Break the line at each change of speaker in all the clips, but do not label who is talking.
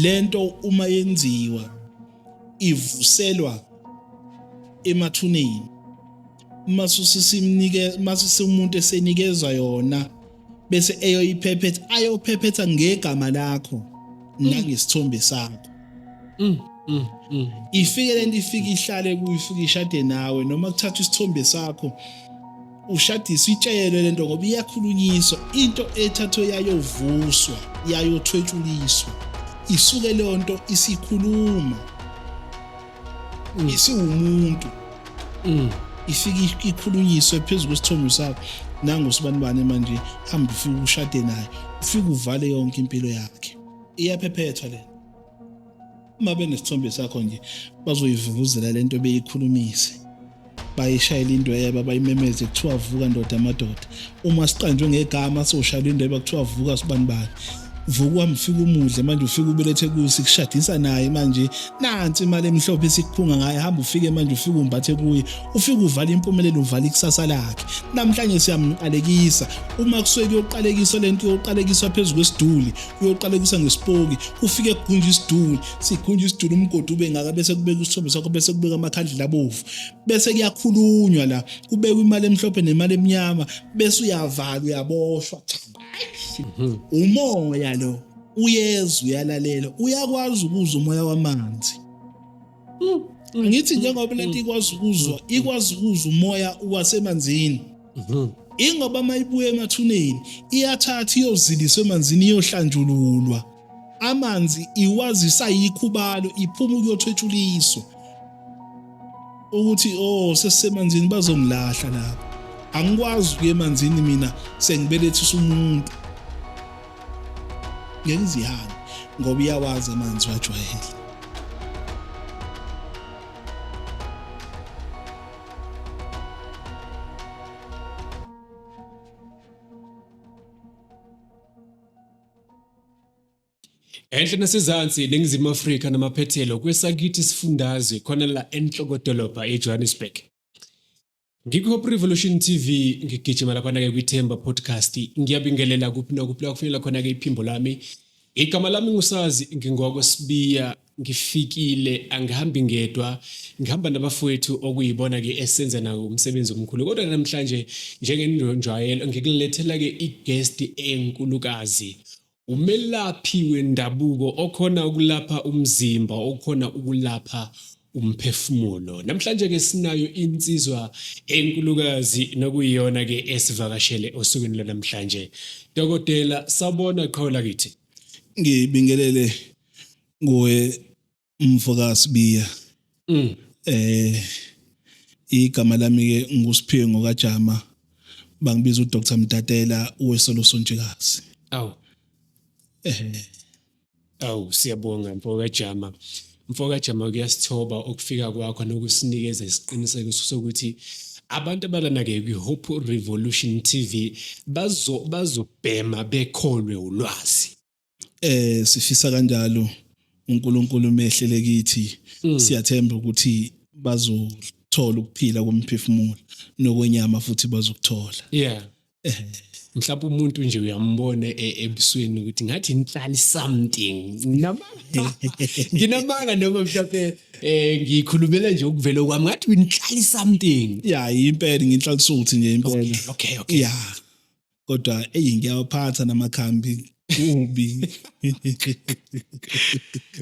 Lento uma yenziwa ivuselwa emathuneni, mase mase umuntu esenikezwa yona bese eyoyiphephetha, ayophephetha ngegama lakho nangesithombe sakho. Ifike lento, ifike ihlale kuyo, ifike ishade nawe, noma kuthathwa isithombe sakho ushadiswa, itshelwe lento ngoba iyakhulunyiswa into ethathwe yayovuswa, yayothwetshuliswa, isuke leyo nto isikhuluma, isiwumuntu, ifike ikhulunyiswe phezu kwesithombe sakho nangusibanibani. Manje hamba ufike ushade naye, ufike uvale yonke impilo yakhe. Iyaphephethwa le uma benesithombe sakho nje, bazoyivuvuzela lento, beyikhulumise, bayishayela indweba, bayimemeze, kuthiwa vuka ndoda amadoda. Uma siqanjwe ngegama, soshayela indweba, kuthiwa vuka sibani bani, vuka wamfika umudle manje, ufike ubelethe kuyo, sikushadisa naye manje, nansi imali emhlophe esikuphunga ngayo, hamba ufike manje ufike umbathe kuye, ufike uvala impumelelo, uvala ikusasa lakhe. Namhlanje siyamqalekisa. Uma kusuke kuyoqalekiswa lento, iyoqalekiswa phezu kwesiduli, uyoqalekisa ngesipoki, ufike kugunja isiduli, sigunja isiduli, umgodi ube ngaka, bese kubeka isithombe sakho, bese kubeka amakhandlela abovu, bese kuyakhulunywa la, kubekwa imali emhlophe nemali emnyama, bese uyavala, uyaboshwa. Umoya lo uyezwa, uyalalela, uyakwazi ukuzwa umoya wamanzi. Ngithi njengoba lento ikwazi ukuzwa, ikwazi ukuzwa umoya wasemanzini, ingoba mayibuya emathuneni iyathatha iyoziliswa emanzini, iyohlanjululwa amanzi, iwazisa yikhubalo, iphuma ukuyothwetshuliswa ukuthi oh, sesisemanzini, bazongilahla lapho, angikwazi ukuya emanzini mina sengibelethisa umuntu, ngeke izihambe ngoba iyawazi amanzi, wajwayele.
Enhle nasezansi eNingizimu Afrika namaphethelo kwesakithi isifundazwe khona la enhlokodolobha eJohannesburg. Ngikwi-Hope Revolution TV, ngigijima laphana-ke kwiThemba Podcast. Ngiyabingelela kuphi nakuphi la kufinyelela khona-ke iphimbo lami. Igama lami nguSazi, ngingowakwaSibiya, ngifikile, angihambi ngedwa, ngihamba nabafowethu okuyibona-ke esenza nawo umsebenzi omkhulu. Kodwa namhlanje njengenjwayelo ngikulethela-ke i-guest enkulukazi. Umelaphi wendabuko okhona ukulapha umzimba, okhona ukulapha umphefumulo. Namhlanje ke sinayo insizwa enkulukazi nokuyiyona ke esivakashele osukwini lwanamhlanje. Dokotela, sawubona qhawe lakithi.
Ngibingelele kuwe mfoka Sibiya. Igama lami ke nguSiphiwe ngokaJama, bangibiza uDr Mtatela wesolo Sontshikazi.
Awu. Awu, siyabonga mfoka Jama. Mfoka Jama, kuyasithoba ukufika kwakho nokusinikeza isiqiniseko sokuthi abantu abalana ke kwi-Hope Revolution TV bazobhema bekholwe ulwazi.
Sifisa kanjalo, uNkulunkulu mehlele kithi, siyathemba ukuthi bazothola ukuphila komphefumulo nokwenyama futhi bazokuthola.
Yeah. Mhlawumbe umuntu nje uyambona ebusweni ukuthi ngathi inhlali something. Nginamanga noma mhlawumbe ngikhulumela nje ukuvela kwami, ngathi inhlali something.
Yeah, impela nginhlalisuthi nje impela.
Okay.
Yeah. Kodwa eyi, ngiyawaphatha namakhambi, kubi.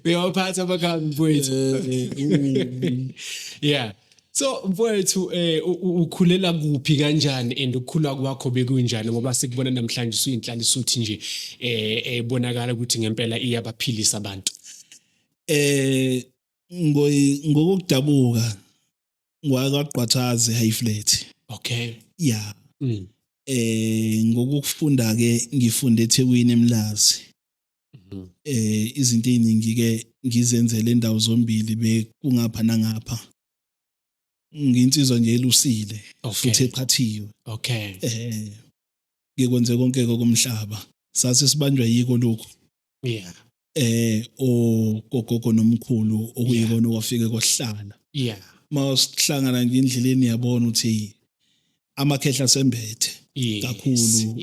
Uyawaphatha amakhambi mfowethu.
Kubi.
Yeah. So mfowethu, ukhulela kuphi kanjani and ukukhula kwakho bekunjani, ngoba sikubona namhlanje usuyinhlalisuthi nje ebonakala ukuthi ngempela iyabaphilisa abantu.
Ngokudabuka ngwakwaGqwathazi Highflat.
Okay.
Yeah. Ngokufunda ke ngifunde eThekwini eMlazi. Izinto eziningi ke ngizenzele indawo zombili, bekungapha nangapha. Nginsizwa nje elusile futhi eqhathiwe.
Okay.
Ngikwenze konke komhlaba. Sase sibanjwa yiko lokho.
Yeah.
Ogogo nomkhulu okuyikona okwafike kohlala.
Yeah.
Mawusihlangana nje endleleni yabona ukuthi amakhehla sembethe kakhulu,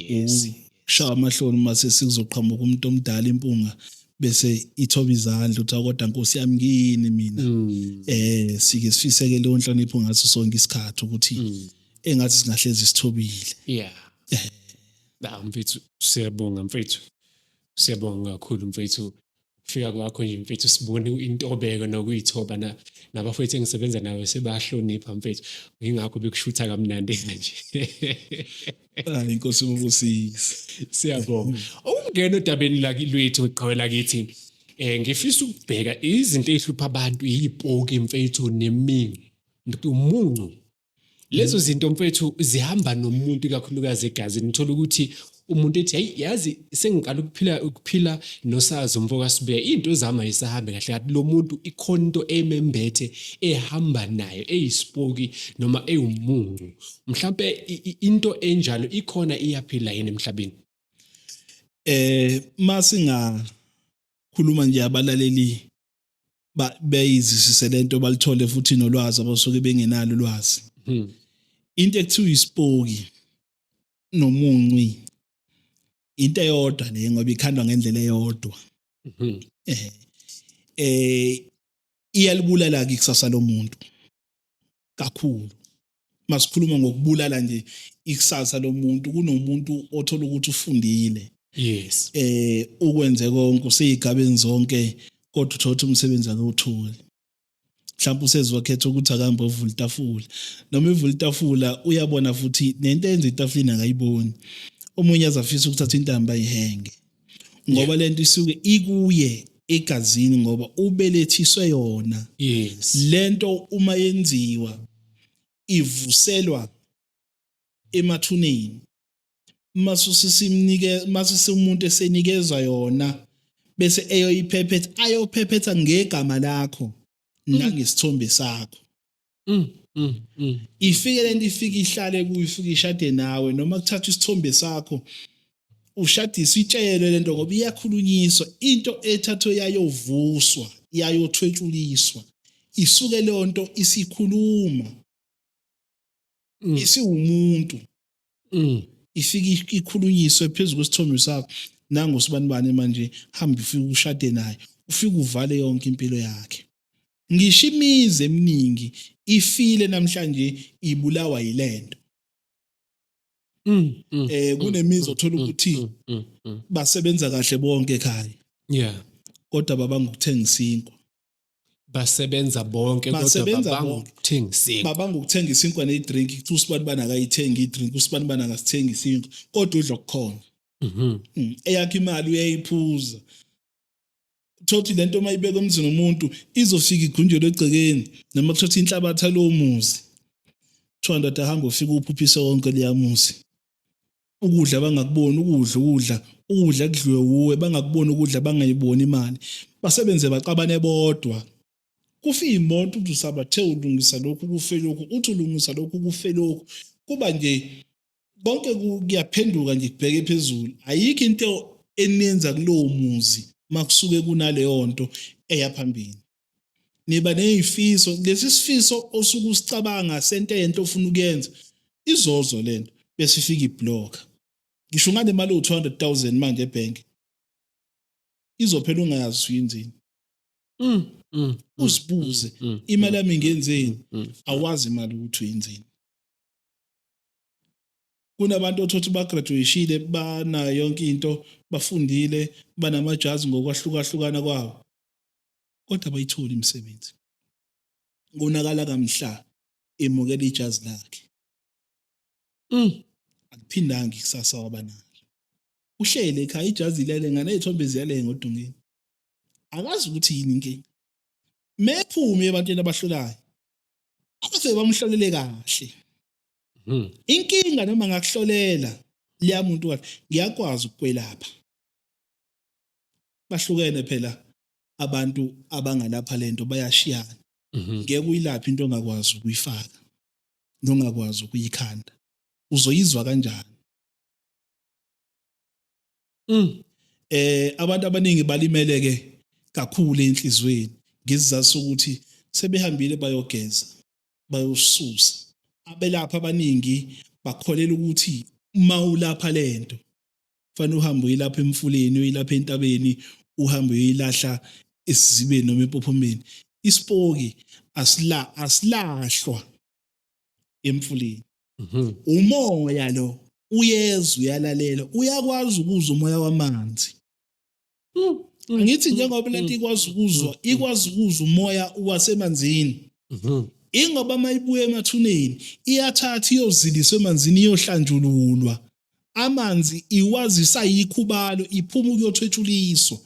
ushaya amahloni uma sesikuzoqhamuka umuntu omdala impunga. Bese ithoba izandla uthi kodwa Nkosi yami ngini mina. Sike sifiseke leyo nhlonipho ngaso sonke isikhathi ukuthi engathi singahlezi sithobile.
Yeah. Ah, mfethu, siyabonga mfethu. Siyabonga kakhulu mfethu. Kufika kwakho nje mfethu sibone intobeko nokuyithoba na nabafowethu engisebenza nawe sebahlonipha mfethu. Ngingakho bekushutha kamnandi kanje.
Hayi, inkosi ubusise.
Siyabonga. Ukungena odabeni lwethu iqhawe lakithi. Ngifisa ukubheka izinto ezihlupha abantu, izipoki mfethu nemingi. Umuncu. Lezo zinto mfethu zihamba nomuntu kakhulukazi egazini. Uthola ukuthi umuntu ethi hey, yazi sengiqala ukuphila nosazi umfoka Sibuya, into zami ayisahambe kahle kathi lo muntu ikhona into emembethe ehamba nayo eyisipoki noma ewumuncu. Mhlambe into enjalo ikhona, iyaphila yini emhlabeni?
Masinga khuluma nje abalaleli beyizisise lento balithole futhi nolwazi abasuke bengenalo ulwazi. Into ekuthiwa isipoki nomunci into eyodwa le ngoba ikhandwa ngendlela eyodwa. Iyalibulala ke ikusasa lomuntu kakhulu. Masikhuluma ngokubulala nje ikusasa lomuntu, kunomuntu othola ukuthi ufundile. Ukwenze konke useyigabeni zonke kodwa uthola ukuthi umsebenzi akawutholi. Mhlawumbe usezokhetha ukuthi akambe ovula itafula. Noma ivula itafula uyabona futhi nento eyenza itafuleni akayiboni. Omunye azafisa ukuthatha intambo ayihenge. Ngoba lento isuke ikuye egazini ngoba ubelethiswe yona. Lento uma yenziwa ivuselwa emathuneni. Masusisimnike masisi umuntu esenikezwa yona bese eyoyiphephetha, ayophephetha ngegama lakho nangesithombe sakho. Ifike lento ifike ihlale kuyo, ifike ishade nawe noma kuthathwa isithombe sakho ushadiswe itshelwe lento ngoba iyakhulunyiswa into ethathwe yayovuswa yayothwetshuliswa, isuke leyo nto isikhuluma isiwumuntu. Ifike ikhulunyiswe phezulu kwesithombe sakho nangu sibanibani manje, hamba ufike ushade naye, ufike uvale yonke impilo yakhe. Ngisho imizi eminingi ifile namhlanje ibulawa yilento. Kunemizi othola ukuthi basebenza kahle bonke ekhaya. Kodwa babanga ukuthenga isinkwa.
Basebenza bonke kodwa
Basebenza
babanga
bonke.
ukuthenga isinkwa.
Babanga ukuthenga isinkwa nedrink, kuthi usibanibani akayithengi idrink, usibanibani akasithengi isinkwa, kodwa udla okukhona. Eyakhe imali uyayiphuza. Thothi lento mayibeka emzini womuntu izofika igunjelwe egcekeni noma kuthatha inhlabathi alowo muzi. Kuthiwa ndoda hamba ufike uphuphise wonke leya muzi. Ukudla bangakuboni, ukudla, ukudla, ukudla kudliwe wuwe, bangakuboni ukudla, bangayiboni imali. Basebenze baxabane bodwa. Kufe imoto uthi usabathe ulungisa lokhu kufe lokhu, uthi ulungisa lokhu kufe lokhu. Kuba nje konke kuyaphenduka nje kubheke phezulu. Ayikho into eniyenza kulowo muzi makusuke kunaleyo nto eya phambili. Niba nezifiso, lesi sifiso osuke usicabanga sento yento ofuna ukuyenza izozo lento bese ifika iblock. Ngisho ngane imali u200,000 manje ebank izophela ungayazi uyenzeni. Uzibuze imali yami ngenzeni, awazi imali ukuthi uyenzeni. Kunabantu othothi bagraduateile banayo yonke into, bafundile, banamajazi ngokwahlukahlukana kwawo, kodwa abayitholi imisebenzi. Konakala kamhla emukela ijazi lakhe. Akuphindanga ikusasa wabanalo. Uhlele ekhaya ijazi liyalenga nezithombe ziyalenga odongeni. Akazi ukuthi yini inkinga. Mephume ebantwini abahlolayo. Abafike bamhlolele kahle. Inkinga noma ngakuhlolela liya muntu wathi ngiyakwazi ukukwelapha. Bahlukene phela abantu abangalapha lento bayashiyana. Ngeke uyilaphe into ongakwazi ukuyifaka nongakwazi ukuyikhanda. Uzoyizwa kanjani? Abantu abaningi balimele ke kakhulu enhlizweni ngesizathu sokuthi sebehambile bayogeza bayosusa. Abelapha abaningi bakholela ukuthi uma ulapha lento fanele uhambe uyilapha emfuleni, uyilapha entabeni, Uhambe uyoyilahla esizibeni noma empophomeni. Isipoki asila asilahlwa emfuleni. Umoya lo uyezwa, uyalalela, uyakwazi ukuzwa umoya wamanzi. Ngithi njengoba lento ikwazi ukuzwa, ikwazi ukuzwa umoya wasemanzini. Ingoba mayibuya emathuneni iyathatha iyoziliswa emanzini, iyohlanjululwa. Amanzi iwazisa yikhubalo, iphuma ukuyothwetshuliswa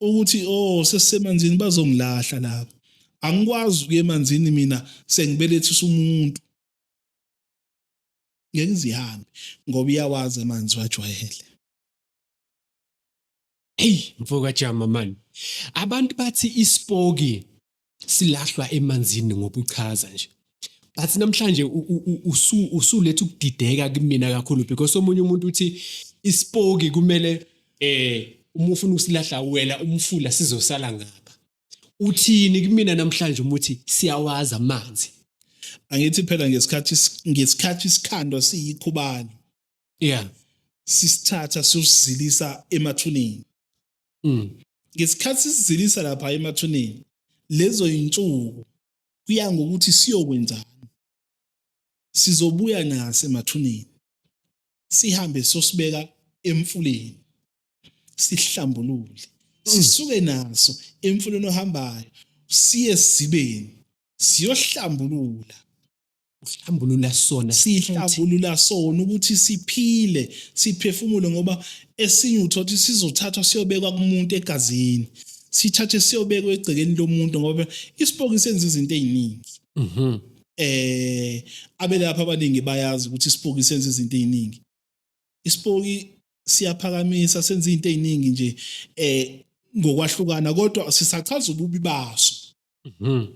ukuthi oh sesisemanzini, bazongilahla lapha, angikwazi ukuya emanzini mina sengibelethisa umuntu, ngeke izihambe ngoba iyawazi amanzi, wajwayele.
Hey mfoka Jama man, abantu bathi isipoki silahlwa emanzini ngobuchaza nje, but namhlanje usuletha ukudideka kumina kakhulu, because omunye umuntu uthi isipoki kumele uma ufuna usilahla wela umfula, sizosala ngapha. Uthini kumina namhlanje uma uthi siyawazi amanzi?
Angithi phela ngesikhathi isikhandwa siyikhubalo, sisithatha siyosizilisa emathuneni. Ngesikhathi sisizilisa lapha emathuneni, lezo insuku kuya ngokuthi siyokwenzani, sizobuya naso emathuneni, sihambe sosibeka emfuleni, sihlambulule, sisuke naso emfuleni ohambayo siye esizibeni siyohlambulula.
Uhlambulula sona?
Sihlambulula sona ukuthi siphile, siphefumule, ngoba esinye uthothi sizothathwa siyobekwa kumuntu egazini, sithathe siyobekwa egcekeni lomuntu, ngoba isipoki senza izinto eziningi. Abelapha abaningi bayazi ukuthi isipoki senza izinto eziningi. Isipoki siyaphakamisa, senza izinto eziningi nje ngokwahlukana, kodwa sisachaza ububi baso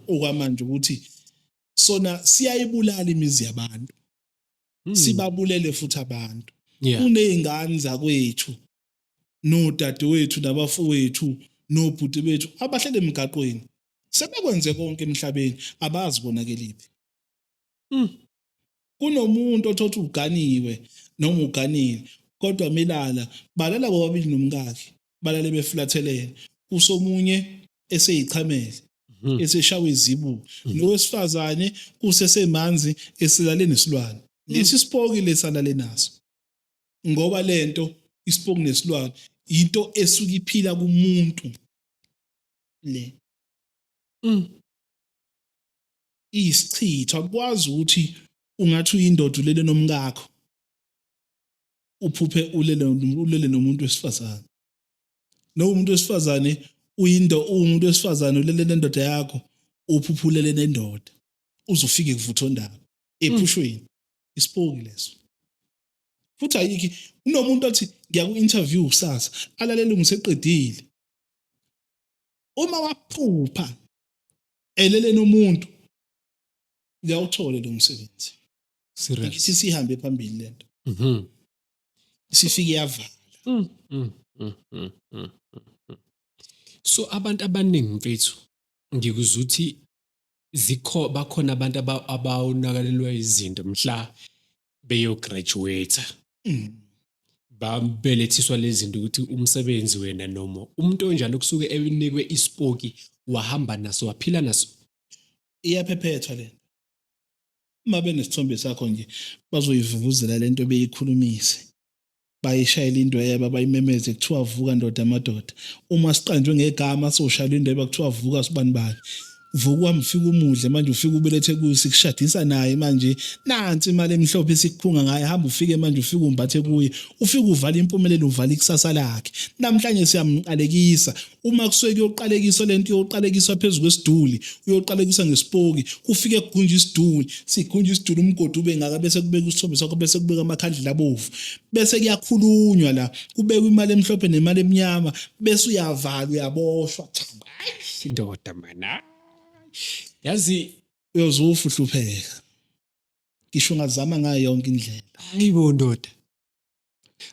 okwamanje, ukuthi sona siyayibulala imizi yabantu, sibabulele futhi abantu. Kuney'ngane zakwethu nodadewethu nabafowethu nobhuti bethu abahlele emgaqweni, sebekwenze konke emhlabeni, abazi bonakeliphi. Kunomuntu othothi uganiwe noma uganile, kodwa milala balala bobabili nomkakhe, balale befulathelene, kusomunye eseyichamele, eseshawe izibuko, nowesifazane kusesemanzi, esilale nesilwane. Lesi sipoki lesalale naso, ngoba lento isipoki nesilwane into esuke iphila kumuntu le. Isichitho akwazi ukuthi ungathi uyindoda ulele nomkakho, uphuphe ulele nomuntu wesifazane, no umuntu wesifazane uyindo umuntu wesifazane ulele nendoda yakho, uphuphe ulele nendoda, uzofike kuvuthondaba ephushweni. Isipoki leso. Futhi ayikho unomuntu othi ngiya ku-interview kusasa, alalele ngiseqedile, uma waphupha elele nomuntu, uyawuthole lo msebenzi.
Serious?
Ngithi sihambe phambili lento, sifike yavala.
So abantu abaningi mfethu, ngikuzwa uthi zikho bakhona abantu abawunakalelwa izinto mhla beyograduate, babelethiswa lezi zinto ukuthi umsebenzi wena, noma umuntu onjalo kusuke enikwe isipoki, wahamba naso, waphila naso.
Iyaphephethwa lento. Uma benesithombe sakho nje, bazoyivuvuzela lento, beyikhulumise, bayishayela indweba, bayimemeze, kuthiwa vuka ndoda amadoda. Uma siqanjwe ngegama, soshayela indweba, kuthiwa vuka sibani bani, vuka uhambe ufike umudle manje, ufike ubelethe kuyo, sikushadisa naye manje, nansi imali emhlophe esikukhunga ngayo, hamba ufike manje ufike umbathe kuye, ufike uvala impumelelo, uvala ikusasa lakhe. Namhlanje siyamqalekisa. Uma kusuke kuyoqalekiswa lento, iyoqalekiswa phezu kwesiduli, uyoqalekiswa ngesipoki, kufike kugunje isiduli, sigunje isiduli, umgodi ube ngaka, bese kubeka isithombe sakho, bese kubeka amakhandlela abovu, bese kuyakhulunywa la, kubekwa imali emhlophe nemali emnyama, bese uyavala, uyaboshwa.
Indoda mana, yazi.
Uyozufa uhlupheka, ngisho ungazama ngayo yonke indlela.
Hayibo ndoda,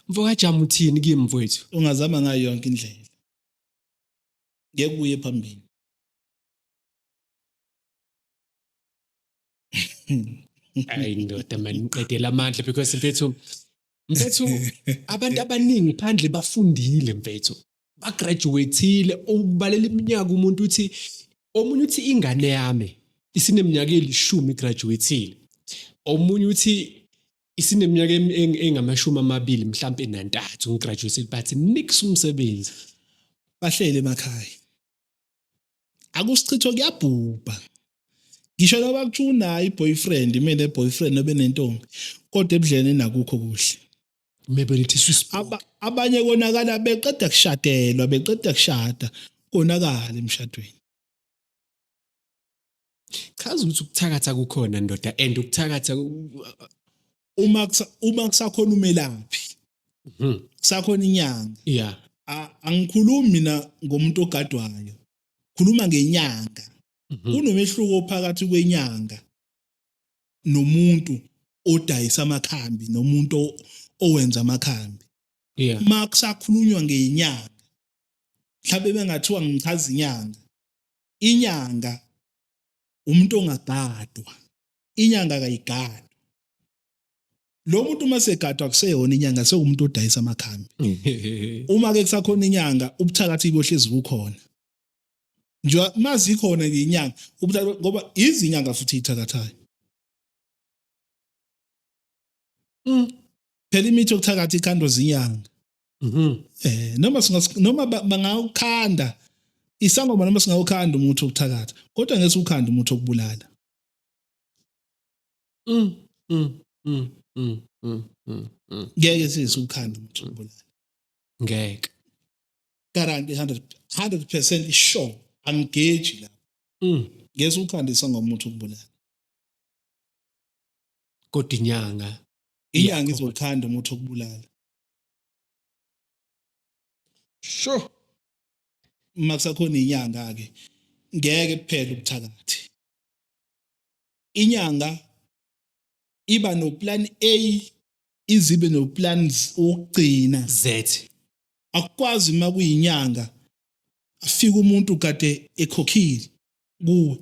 mfokaJama, uthini kimi mfowethu?
Ungazama ngayo yonke indlela, ngeke uye phambili.
Hayi ndoda man, ngiqedela amandla, because mfethu abantu abaningi phandle bafundile mfethu. Bagraduateile, ukubalela iminyaka umuntu uthi, omunye uthi ingane yami isineminyaka elishumi igraduateile, omunye uthi isineminyaka engamashumi 23 mhlampe ngigraduateile, but nix umsebenzi.
Bahlele emakhaya, akusichitho, kuyabhubha. Ngisho noba kuthiwa unayo i-boyfriend, imele boyfriend nobe nentombi, kodwa ebudleleni nakukho kuhle.
Maybe lithi
Abanye konakala beqeda kushadelwa, beqeda kushada, konakala emshadweni.
Chaza ukuthi ukuthakatha kukhona, ndoda, and ukuthakatha
Uma kusakhona umelaphi, kusakhona inyanga. Angikhulumi mina ngomuntu ogadwayo, khuluma ngenyanga. Kunomehluko phakathi kwenyanga nomuntu odayisa amakhambi nomuntu owenza amakhambi. Uma kusakhulunywa ngenyanga, mhlawumbe bengathiwa ngichaza inyanga, inyanga umuntu ongagadwa, inyanga kayigadwa. Lo muntu uma segadwa kuseyona inyanga, sekuwumuntu odayisa amakhambi. Uma ke kusakhona inyanga, ubuthakathi bohlezi bukhona nje. Mazikhona nje inyanga, ubuthakathi, ngoba izinyanga futhi ithakathayo. Phela imithi yokuthakatha ikhandwa zinyanga. Noma singas noma bangawukhanda isangoma, noma singawukhanda umuthi wokuthakatha, kodwa ngeke siwukhanda umuthi wokubulala. Ngeke siwukhanda umuthi wokubulala.
Ngeke.
Guarantee 100 100% sure, angigeji lapho. Ngeke siwukhande isangoma umuthi wokubulala.
Kodwa inyanga
Inyanga izokhanda umuthi wokubulala. Uma kusakhona inyanga ke, ngeke kuphele ubuthakathi. Inyanga iba no plan A, izibe no plan wokugcina.
Z.
Akukwazi uma kuyinyanga afike umuntu kade ekhokhile kuwe,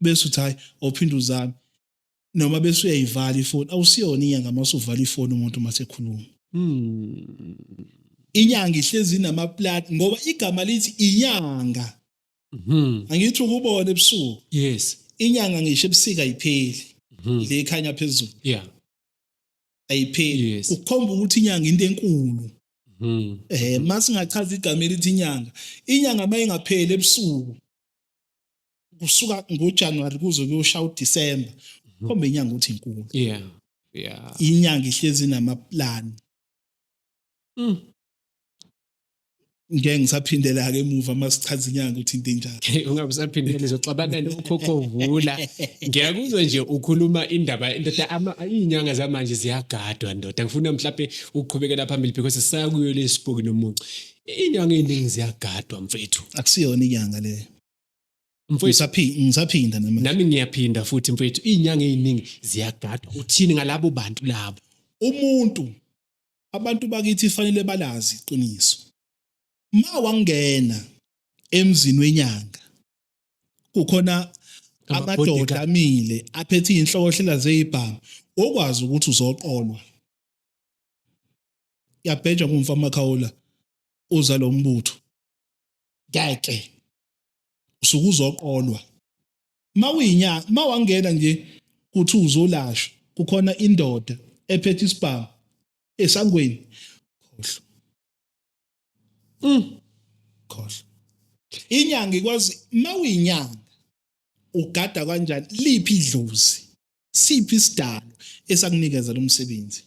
bese uthi hayi, awuphinde uzame, noma bese uyayivala ifoni. Awusiyona inyanga mase uvala ifoni umuntu mase ekhuluma. Inyanga ihlezi inamaplan, ngoba igama lithi inyanga. Angithi ukubona ebusuku? Inyanga ngisho ebusika ayipheli, le ikhanya phezulu. Ayipheli. Ukukhomba ukuthi inyanga into enkulu. Masingachaza igama elithi inyanga, inyanga mayingapheli ebusuku kusuka ngoJanuary kuze kuyoshaya uDecember, khomba inyanga ukuthi inkulu. Inyanga ihlezi namaplan. Ngeke ngisaphindela ke emuva masichaza inyanga ukuthi into enjani.
Ungabe usaphindela, izoxabana nokhokho vula. Ngiyakuzwa nje ukhuluma indaba, ndoda, ama izinyanga zamanje ziyagadwa, ndoda. Ngifuna mhlawumbe ukuqhubekela phambili because sisaya kuyo lesipoki nomuncu. Inyanga eziningi ziyagadwa, mfethu.
Akusiyona inyanga leyo.
Mfethu,
Ngisaphinda namanje.
Nami ngiyaphinda futhi, mfethu, izinyanga eziningi ziyagadwa. Uthini ngalabo bantu labo?
Umuntu, abantu bakithi fanele balazi iqiniso. Ma wangena emzini wenyanga, kukhona amadoda amile aphethe inhlokohlela zezibhamu, okwazi ukuthi uzoqolwa. Yabheja kumfa Makhawula uza lo mbutho. Ngeke. Usuke uzoqolwa. Mawuyinyanga, mawangena nje kuthi uzolashwa, kukhona indoda ephethe isibhamu esangweni. Khohlwa. Khohlwa. Inyanga ikwazi, mawuyinyanga ugada kanjani, liphi idlozi, siphi isidalo esakunikeza lo msebenzi?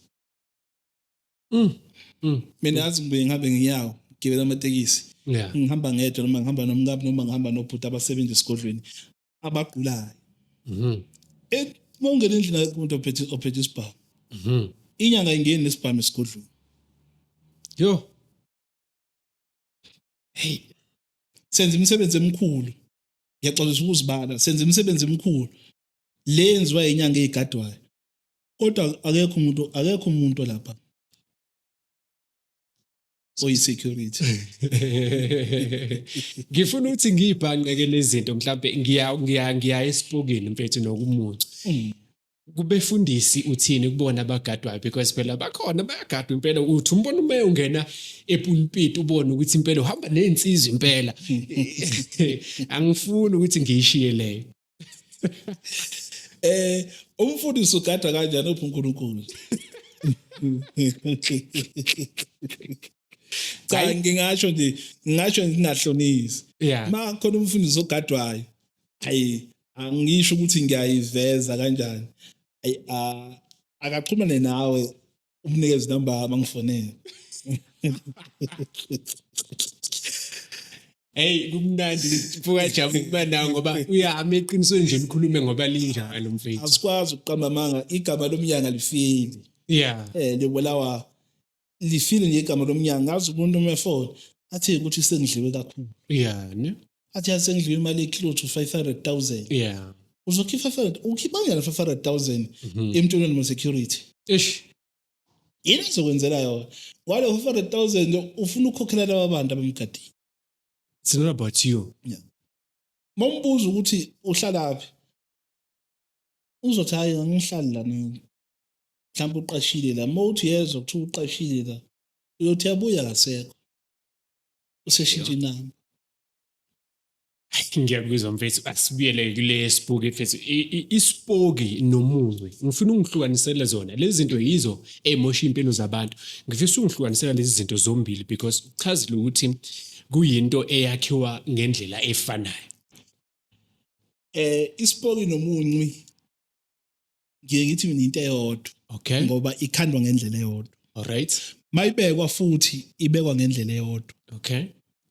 Mina yazi ngibuye ngihambe ngenyawo, ngigibela amatekisi. Ngihamba ngedwa noma ngihamba nomkami noma ngihamba nobhuti abasebenza esigodlweni abagulayo. Uma ungena endlini akekho umuntu ophethe isibhamu. Inyanga ingeni nesibhamu esigodlweni.
Yo. Hey.
Senza imisebenzi emikhulu. Ngiyaxolisa ukuzibala, senza imisebenzi emikhulu. Le yenziwa inyanga ezigadwayo. Kodwa akekho umuntu lapha oyi-security.
Ngifuna ukuthi ngiyibhanqeke lezi zinto, mhlambe ngiya ngiya ngiya esipokini, mfethu, nokumuncu. Kubefundisi uthini kubona abagadwayo, because phela bakhona bayagadwa impela, uthi umbona uma ungena epulpit ubone ukuthi impela uhamba nezinsizwa impela. Angifuni ukuthi ngiyishiye leyo.
Umfundisi ugada kanjani uphi uNkulunkulu? Cha, ngingasho nje, ngingasho ngingahlonisi. Ma khona umfundisi ogadwayo, ayi angisho ukuthi ngiyayiveza kanjani. Ayi akaxhumane nawe, umnikeze inamba yami angifonele.
Hey, kumnandi mfoka Jabu ukuba nawe ngoba uyami eqinisweni nje, nikhulume ngoba linjalo mfethu.
Asikwazi ukuqamba amanga, igama lomnyanga lifile. Libulawa lifile nje igama lomnyanga. Ngazi umuntu uma efona athi ukuthi sengidliwe kakhulu.
Yeah, ne?
Athi yasengidliwe imali eclose to 500,000. Uzokhipha 500, ukhipha kanjani 500,000 emntwini noma security?
Eish.
Yini ezokwenzela yona? Wale 500,000 ufuna ukukhokhela laba bantu abamgadile.
It's not about you.
Yeah. Mombuza ukuthi uhlalaphi, uzothi hayi angihlali la mina. Mhlawumbe uqashile la. Mawuthi yezwa kuthiwa uqashile la, uyothi yabuya kasekho. Useshintsha inamba.
Ngiyakuzwa mfethu, asibuyele kule sipoki mfethu. Isipoki nomunwe, ngifuna ungihlukanisele zona lezi zinto, yizo ey'mosha iy'mpilo zabantu. Ngifisa ungihlukanisela lezi zinto zombili because uchazile ukuthi kuyinto eyakhiwa ngendlela efanayo.
Isipoki nomunci ngiye ngithi mina into eyodwa. Ngoba ikhandwa ngendlela eyodwa.
All right.
Mayibekwa futhi ibekwa ngendlela eyodwa.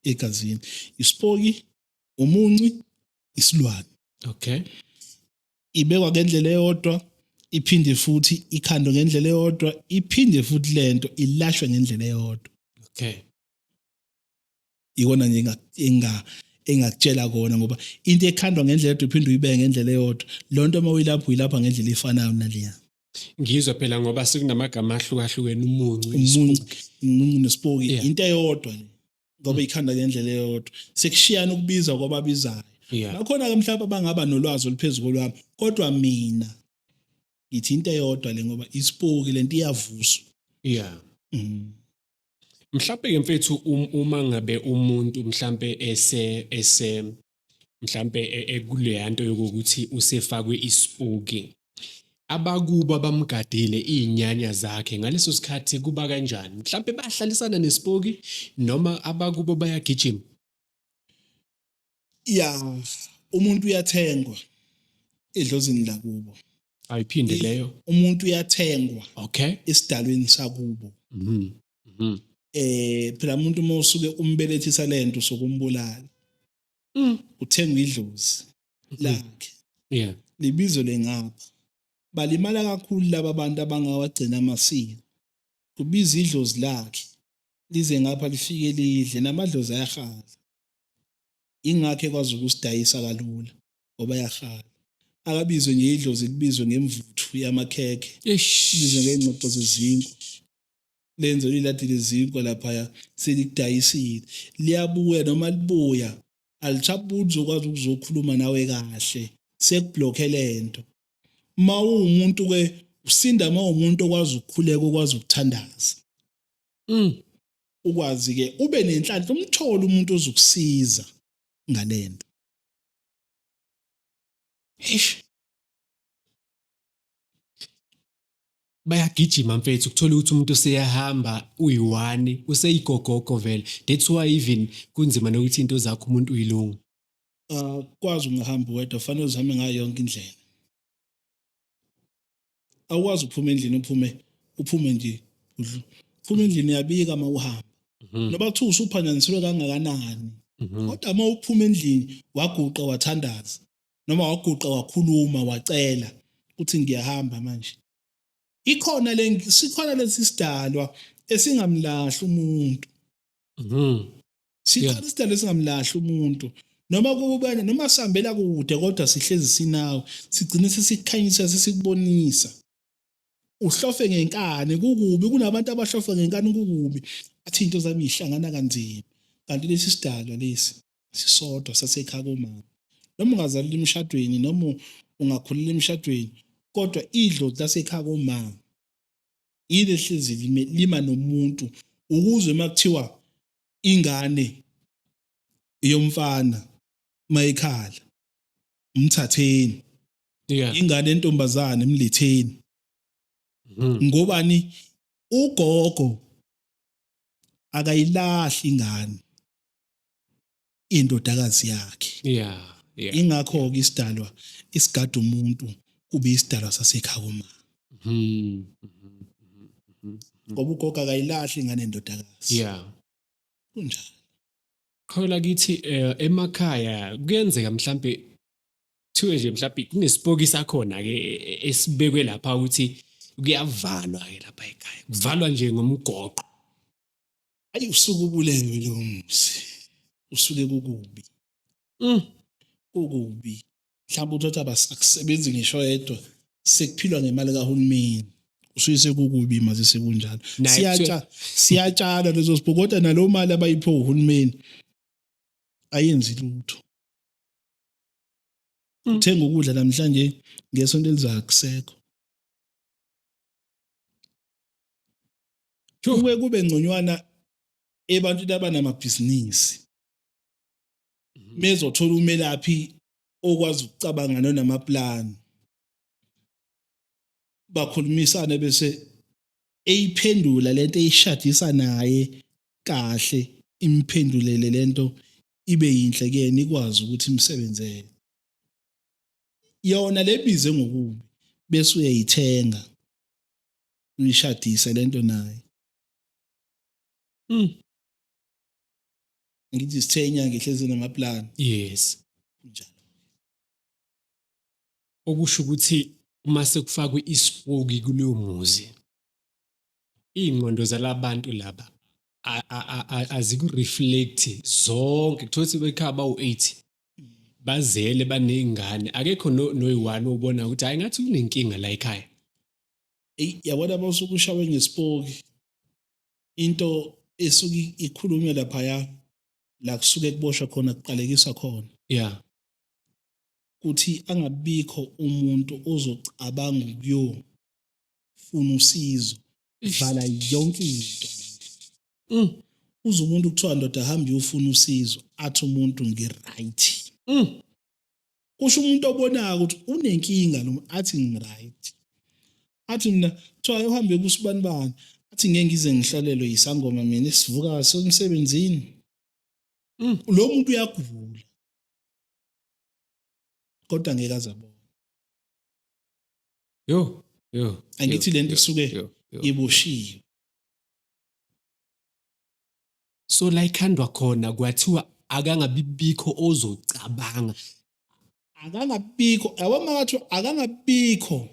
Egazini. Isipoki, umunci, isilwane. Ibekwa ngendlela eyodwa, iphinde futhi ikhandwe ngendlela eyodwa, iphinde futhi lento ilashwe ngendlela eyodwa. Ikona nje engakutshela kona, ngoba into ekhandwa ngendlela eyodwa iphinde uyibeke ngendlela eyodwa. Lonto uma uyilapha uyilapha ngendlela efanayo naleya.
Ngizwa phela ngoba sekunamagama ahlukahlukene, umuncu,
umuncu, umuncu nesipoki, into eyodwa le. Ngoba ikhanda ngendlela eyodwa. Sekushiyana ukubiza kwababizayo. Bakhona ke mhlawumbe abangaba nolwazi oluphezulu lwami, kodwa mina ngithi into eyodwa le ngoba isipoki lento iyavuswa.
Mhlawumbe ke mfethu uma ngabe umuntu mhlambe ese mhlambe ekuleya nto yokuthi usefakwe isipoki, abakubo abamgadile izinyanya zakhe ngaleso sikhathi kuba kanjani? Mhlambe bahlalisana nesipoki noma abakubo bayagijima?
Ya, umuntu uyathengwa edlozini lakubo.
Ayiphinde leyo.
Umuntu uyathengwa. Esidalweni sakubo. Phela umuntu uma usuke umbelethisa lento sokumbulala. Uthengwa idlozi lakhe. Libizo lengapha. Balimala kakhulu laba bantu abangawagcina amasiko. Kubiza idlozi lakhe lize ngapha lifike lidle, namadlozi ayahala. Ingakho ekwazi ukusidayisa kalula ngoba ayahala. Akabizwe nje idlozi, libizwe ngemvuthu yamakhekhe. Libizwe ngengxoxo zezinkwa. Lenze iladi lezinkwa laphaya selikudayisile. Liyabuya noma libuya alisabudi uzokwazi ukuzokhuluma nawe kahle. Sekublocke lento. Uma uwumuntu ke usinda, uma uwumuntu okwazi ukukhuleka, okwazi ukuthandaza. Ukwazi ke ube nenhlanhla umthole umuntu ozokusiza ngalento.
Eish. Bayagijima mfethu, ukuthola ukuthi umuntu useyahamba uyi-one, useyigogogo vele. That's why even kunzima nokuthi into zakho umuntu uyilunga.
Kwazi ungahamba wedwa, fanele uzihambe ngayo yonke indlela. Awukwazi ukuphuma endlini uphume nje. Uphuma endlini uyabika uma uhamba. Noba kuthiwa usuphanjanisiwe kangakanani. Kodwa uma uphuma endlini waguqa wathandaza noma waguqa wakhuluma wacela ukuthi ngiyahamba manje. Ikhona le, sikhona lesi sidalwa esingamlahli umuntu. Sikhona isidalwa esingamlahli umuntu. Noma kubana noma sihambela kude kodwa sihlezi sinawe, sigcine sesikhanyisa sesikubonisa. Uhlofe ngenkani kukubi, kunabantu abahlofe ngenkani kukubi. Athi into zami ihlangana kanzima. Kanti lesi sidalwa lesi sisodwa sasekhaya komama. Noma ungazalela emshadweni noma ungakhulela emshadweni, Kodwa idlozi lasekhaya komama yile hlezi lima nomuntu ukuze makuthiwa ingane yomfana mayikhala umthatheni ingane entombazane mletheni ngobani ugogo akayilahli ingane indodakazi yakhe
yeah
ingakho ke isidalwa isigada umuntu kube isidalwa sasekhaya komama ngoba ugogo akayilahli ingane endodakazi. Kunjalo.
Khola kithi emakhaya kuyenzeka mhlambe kuthiwe nje mhlambe kunesipoki sakhona ke esibekwe lapha ukuthi kuyavalwa ke lapha ekhaya, kuvalwa nje ngomgoqo.
Ayi usuke ubulewe lo muzi, usuke kukubi. Kukubi. Mhlawumbe uthothi abasakusebenzi ngisho yedwa, sekuphilwa ngemali kahulumeni. Usuke sekukubi mase sekunjalo.
Naye
Siyatshala lezo sipho, kodwa nalo mali abayiphiwe uhulumeni ayenzi lutho. Uthenga ukudla namhlanje, ngesonto elizayo akusekho. Kuke kube ngconywana ebantwini abanamabhizinisi. Mezothola umelaphi okwazi ukucabanga nonamaplan. Bakhulumisane bese eyiphendula lento eyishadisa naye kahle, imphendulele lento ibe yinhle kuyena, ikwazi ukuthi imsebenzele. Yona lebize ngokubi bese uyayithenga uyishadise lento naye. Ngithi sithe inyanga ihlezi namaplan.
Yes.
Kunjalo.
Okusho ukuthi uma sekufakwe isipoki kuleyo muzi, iy'ngqondo zalabantu laba azikureflect zonke. Kuthiwa ukuthi bekhaya bawu-8 bazele baney'ngane, akekho noyi-1 obona ukuthi hhayi ngathi kunenkinga la ekhaya.
Eyi, yabona mawusuke ushawe ngesipoki, into esuke ikhulunywe laphaya la kusuke kuboshwa khona, kuqalekiswa khona. Kuthi angabikho umuntu ozocabanga ukuyofuna usizo, vala yonke into. Uze umuntu kuthiwa ndoda hamba uyofuna usizo, athi umuntu ngi-right. Kusho umuntu obonayo ukuthi unenkinga lo, athi ngi-right. Athi mina kuthiwa uhambe kusibanibani, athi ngeke ngize ngihlalelwe yisangoma mina esivuka semsebenzini. Lo muntu uyagula. Kodwa ngeke azabona.
Yo, yo.
Angithi
yo,
lento
yo,
isuke
yo, yo.
iboshiwe.
So la ikhandwa khona kwathiwa akangabibikho ozocabanga.
Akangabikho, yabo makathiwa akangabikho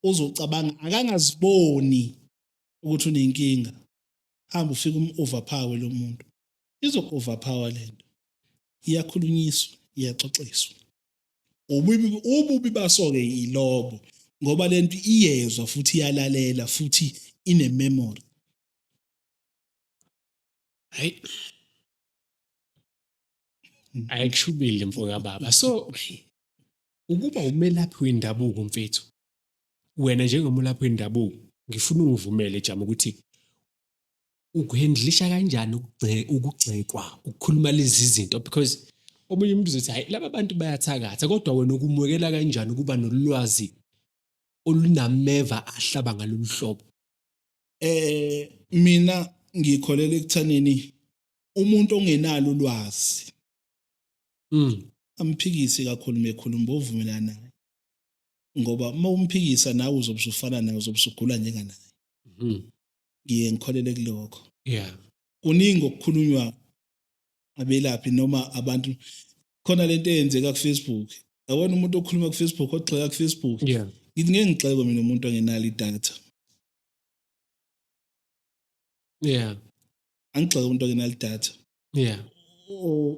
ozocabanga, akangaziboni ukuthi unenkinga. Hamba ufike overpower lo muntu. Izoku overpower lento. Iyakhulunyiswa, iyaxoxiswa. Ububi baso ke ilobo, ngoba lento iyezwa futhi iyalalela futhi ine memory.
Hayi. Ayikushubile mfo kababa. So ukuba umelaphi wendabuko mfethu, wena njengomelaphi wendabuko ngifuna ungivumele Jama ukuthi ukuhandlisha kanjani ukugxekwa, ukukhuluma lezi zinto, because omunye umuntu uzothi hayi laba bantu bayathakatha, kodwa wena ukumukela kanjani ukuba nolwazi olunameva ahlaba ngalolu hlobo?
Mina ngikholelwa ekuthaneni umuntu ongenalo ulwazi amphikise kakhulu mekhuluma bovumelana naye, ngoba uma umphikisa nawe uzobe usufana naye, uzobe usugula njenganaye. Ngiye ngikholele kulokho. Kuningi okukhulunywa abelaphi noma abantu. Khona lento eyenzeka ku Facebook, yabona umuntu okhuluma ku Facebook, ogxeka ku Facebook. Ngithi ngeke ngigxeke mina umuntu ongenalo idatha. Angigxeke umuntu ongenalo idatha.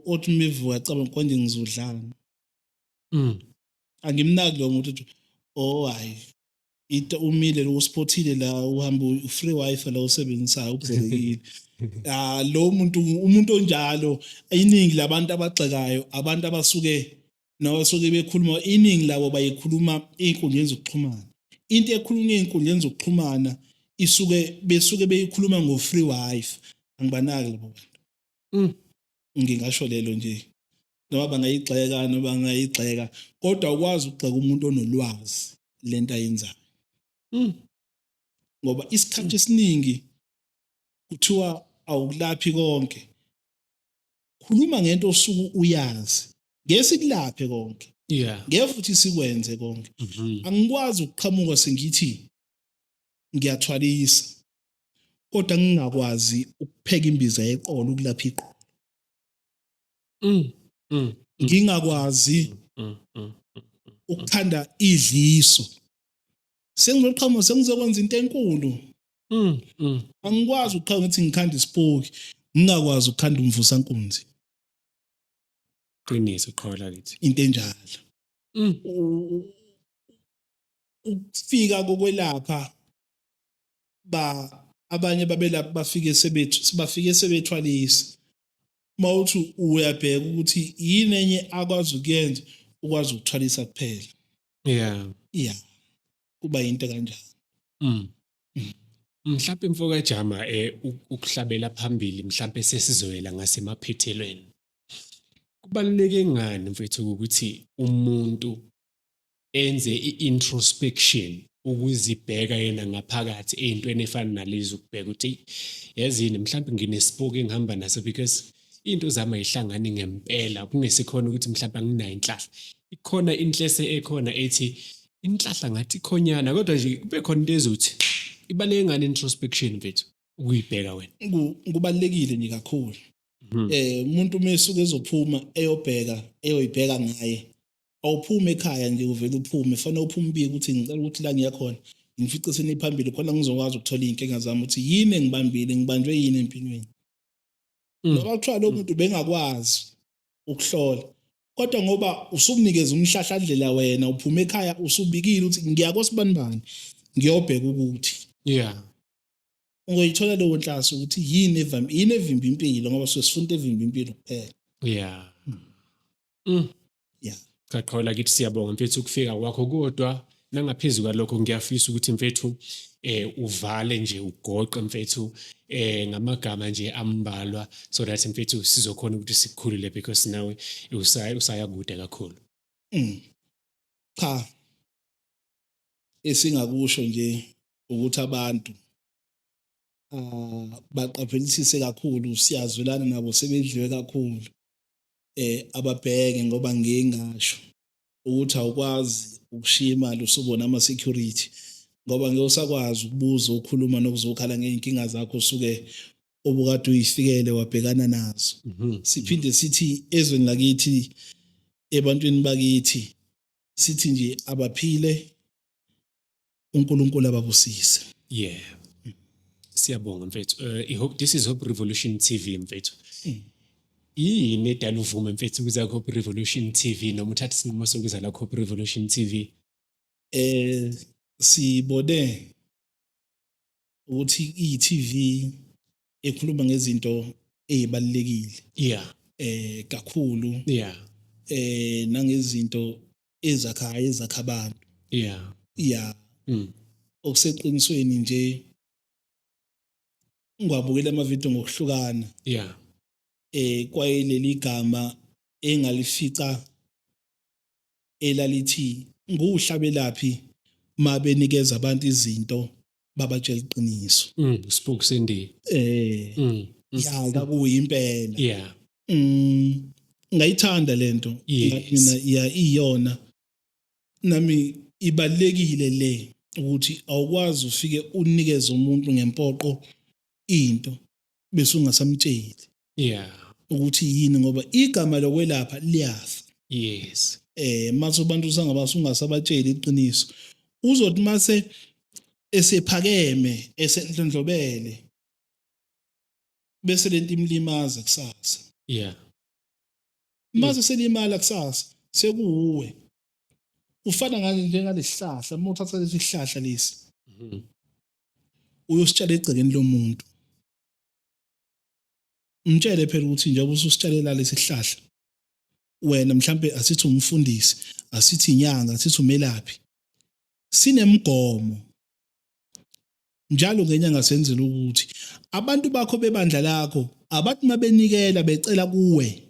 Othi mivuka acabanga konje ngizodlala. Angimnaki lo muntu uthi oh hayi into umile lo usiphothile la, uhamba free wifi la usebenzisayo ubhekile. Lo muntu, umuntu onjalo, iningi labantu abagxekayo, abantu abasuke nabasuke bekhuluma, iningi labo bayikhuluma ey'nkundleni zokuxhumana. Into ekhulunywa ey'nkundleni zokuxhumana isuke besuke beyikhuluma ngo-free wife, angibanaki labo bantu. Ngingasho lelo nje, noma bangayigxeka noma bangayigxeka, kodwa ukwazi ukugxeka umuntu onolwazi lento ayenzayo. Ngoba isikhathi esiningi kuthiwa awukulaphi konke, khuluma ngento osuke uyazi, ngeke sikulaphe konke, ngeke futhi sikwenze konke. Angikwazi ukuqhamuka sengithi ngiyathwalisa kodwa ngingakwazi ukupheka imbiza yeqolo ukulapha iqolo. Ngingakwazi ukukhanda idliso, sengizoqhamuka sengizokwenza into enkulu. Angikwazi ukuqhamuka ngithi ngikhanda isipoki ngingakwazi ukukhanda umvusankunzi.
Qiniso qhola kithi.
Into enjalo. Ukufika kokwelapha ba abanye babelapha bafike sebethu bafike sebethwalisa, mawuthi uyabheka ukuthi yini enye akwazi ukuyenza, ukwazi ukuthwalisa kuphela. Yeah, kuba into kanjalo.
Mhlawumbe mfoka Jama, ukuhlabela phambili, mhlawumbe sesizoyela ngasemaphethelweni. Kubaluleke ngani mfethu ukuthi umuntu enze i-introspection, ukuzibheka yena ngaphakathi ey'ntweni efana nalezi, ukubheka ukuthi yazini mhlawumbe nginesipoki engihamba naso, because into zami ayihlangani ngempela, kungesikhona ukuthi mhlawumbe anginayo inhlahla, ikhona inhlese ekhona ethi inhlahla ngathi ikhonyana, kodwa nje kube khona into ezothi ibaluleke ngani introspection mfethu, ukuyibheka wena?
Kubalulekile nje kakhulu. Umuntu uma esuke ezophuma eyobheka eyoyibheka ngaye, awuphumi ekhaya nje uvele uphume, fanele uphume ubike ukuthi ngicela ukuthi la ngiya khona ngifice seniphambili khona ngizokwazi ukuthola iy'nkinga zami ukuthi yini engibambile, ngibanjwe yini empilweni. Noma kuthiwa lo muntu bengakwazi ukuhlola, kodwa ngoba usumnikeza umhlahlandlela wena uphuma ekhaya usubikile ukuthi ngiya kosibanibani ngiyobheka ukuthi ungoyithola leyo nhlasi ukuthi yini evambi, yini evimba impilo, ngoba sesifuna evimba impilo kuphela. Yeah.
Cha qhawula kithi, siyabonga mfethu ukufika kwakho, kodwa nangaphezu kwalokho ngiyafisa ukuthi mfethu uvale nje ugoqe mfethu ngamagama nje ambalwa, so that mfethu sizokhona ukuthi sikukhulule, because nawe usaya kude kakhulu.
Cha, esingakusho nje ukuthi abantu baqaphelisise kakhulu, siyazwelana nabo sebedliwe kakhulu. Ababheke, ngoba ngingasho ukuthi awukwazi ukushiya imali usubona ama security, ngoba ngeke usakwazi ukubuza ukukhuluma nokuzokhala ngey'nkinga zakho usuke obukade uyifikele wabhekana nazo. Siphinde sithi ezweni lakithi, ebantwini bakithi, sithi nje abaphile, uNkulunkulu ababusise.
Yeah. Siyabonga mfethu. I hope this is Hope Revolution TV mfethu. Yini edala uvume mfethu ukuza ku Hope Revolution TV, noma uthatha isinqumo sokuza la ku Hope Revolution TV?
Sibone ukuthi i-TV ekhuluma ngezinto ezibalulekile. Kakhulu. Nangezinto ezakhayo, ezakha abantu. Yeah. Okuseqinisweni nje ngiwabukela ama-video ngokuhlukana. Kwaye leli gama engalifica elalithi nguhlabelaphi mabenikeza abantu izinto babatshela iqiniso.
Spook Cindy.
Ya, kwakuyimpela. Ngayithanda lento. Ngathi mina ya iyona. Nami ibalekile le ukuthi awukwazi ufike unikeze umuntu ngempoqo into bese ungasamtsheli. Ukuthi yini, ngoba igama lokwelapha liyafa. Mase abantu usangaba ungasabatsheli iqiniso. Uzothi mase esephakeme esenhlondlobele bese lento imlimaza kusasa. Mase selimala kusasa sekuwuwe. Ufana ngani njengalesihlahla, uma uthatha lesi sihlahla lesi. Uyositshala egcekeni lomuntu. Umtshele phela ukuthi njengoba ususitshalela lesi sihlahla wena mhlambe asithi umfundisi, asithi inyanga, asithi umelaphi. Sinemgomo njalo ngenyanga senzela ukuthi abantu bakho bebandla lakho abathi mabenikela becela kuwe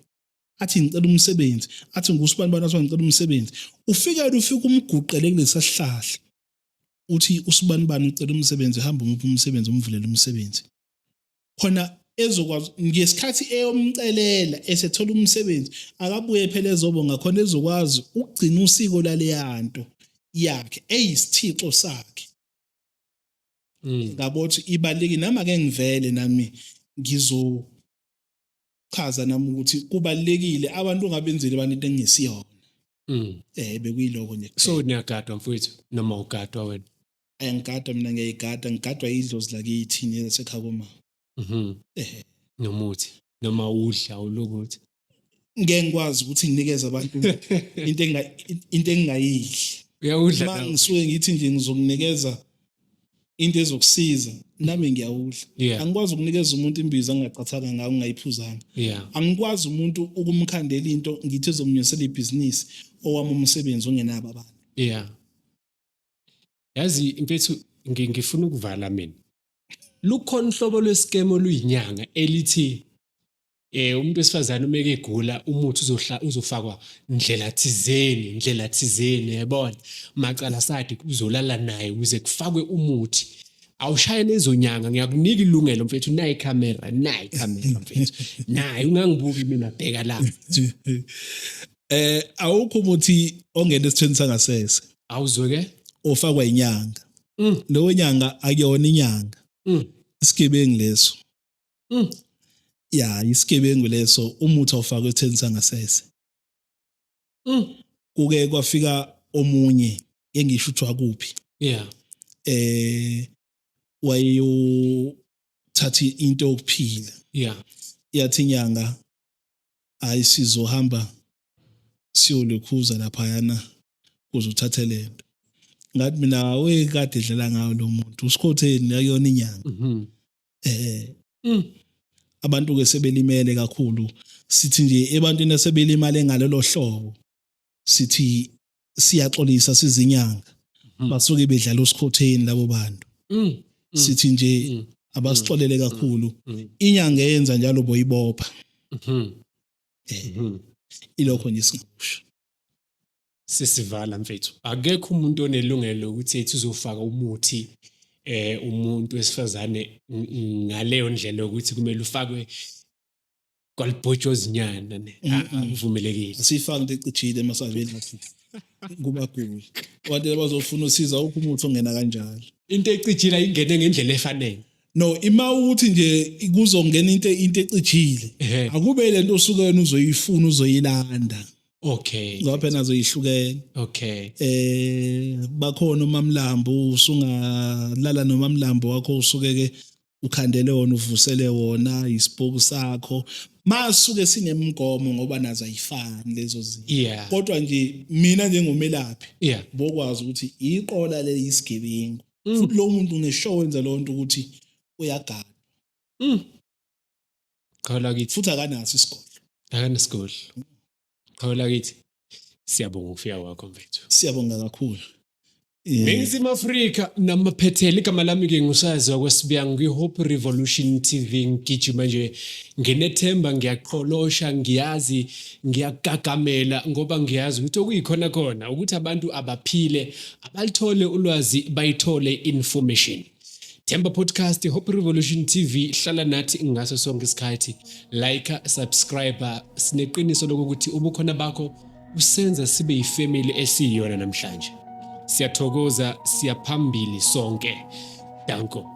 athi ngicela umsebenzi, athi ngusibani bani, athi ngicela umsebenzi, ufike ufike umguqele kulesa sihlahla uthi usibani bani ucela umsebenzi, hamba umuphe umsebenzi, umvulele umsebenzi khona ezokwazi ngesikhathi eyomcelela esethola umsebenzi akabuye phela ezobonga khona ezokwazi ukugcina usiko laleyanto yakhe eyisithixo sakhe. Ngabothi ibalulekile nami ake ngivele nami ngizochaza nami ukuthi kubalulekile abantu ungabenzeli abantu into engesiyona. Bekuyiloko nje.
So niyagadwa mfowethu noma ugadwa wena?
Ayangigada mina, ngiyayigada, ngigadwa idlozi lakithi nesekhaya koma.
Nomuthi noma udla ulokuthi
Ngeke ngikwazi ukuthi nginikeze abantu into engingayidli.
Uyawudla
Uma ngisuke ngithi nje ngizokunikeza into ezokusiza nami ngiyawudla. Angikwazi ukunikeza umuntu imbiza angacathanga ngayo ngingayiphuzanga. Angikwazi umuntu ukumkhandela into ngithi ezomnyusela ibhizinisi owami umsebenzi ongenabo abantu.
Yazi mfethu ngifuna ukuvala mina. Lukhona uhlobo lwescam oluyinyanga elithi umuntu wesifazane uma egula umuthi uzofakwa ndlela thizeni yabona macala side uzolala naye ukuze kufakwe umuthi. Awushaye lezo nyanga, ngiyakunika ilungelo mfethu, nayi ikhamera, nayi ikhamera mfethu, nayi ungangibuki mina, bheka la.
Awukho umuthi ongena esithweni sangasese.
Awuzwe ke?
Ofakwa inyanga. Leyo nyanga akuyona inyanga. Isigebengu leso. Ya, isigebengu leso, umuthi awufakwe esithweni sangasese. Kuke kwafika omunye engisho ukuthi wakuphi. Wayeyothatha into yokuphila. Yathi inyanga hayi sizohamba siyolekhuza laphayana kuze uthathe lento. Ngathi mina we kade edlala ngayo lo muntu usikhotheni akuyona inyanga. Abantu ke sebelimele kakhulu, sithi nje ebantwini asebelimale ngalelo hlobo sithi siyaxolisa sizinyanga. Basuke bedlala usikhotheni labo bantu. Sithi nje abasixolele kakhulu. Inyanga eyenza njalo boyibopha. Ilokho nje singakusho.
Sisivala mfethu. Akekho umuntu onelungelo ukuthi ethi uzofaka umuthi umuntu wesifazane ngaleyo ndlela yokuthi kumele ufakwe kwalibhotshozinyana ne. Akuvumelekile.
Asifaki into ecijile emasaveni kubaguli. Abantu abazofuna usiza ukho umuthi ongena kanjalo.
Into ecijile ingene ngendlela efanele.
No, ima ukuthi nje kuzongena into ecijile. Akube lento osuke wena uzoyifuna uzoyilanda. Ngoba phela nazo yihlukene. Bakhona uMamlambo, usungalala noMamlambo wakho usuke ke ukhandele wona uvusele wona isipoku sakho. Masuke sinemgomo ngoba nazo ayifani lezo zinto. Kodwa nje mina njengomelaphi bokwazi ukuthi iqola le isigebengu. Futhi lo muntu uneshow wenza lonto ukuthi uyagada.
Qhala kithi.
Futhi akanaso isigodlo.
Akanasigodlo. Qhala kithi. Siyabonga ukufika kwakho mfethu.
Siyabonga kakhulu.
Ningizimu Afrika namaphethelo, igama lami ke ngusaziwa kwesibiyang kwi-Hope Revolution TV. Ngigijima nje nginethemba, ngiyaqholosha, ngiyazi, ngiyagagamela ngoba ngiyazi ukuthi okuyikhona khona ukuthi abantu abaphile, abalithole ulwazi, bayithole information. Themba Podcast, Hope Revolution TV, hlala nathi ngaso sonke isikhathi. Like, subscribe, sineqiniso lokuthi ubukhona bakho usenza sibe yifamily esiyiyona namhlanje. Siyathokoza, siyaphambili sonke. Danko.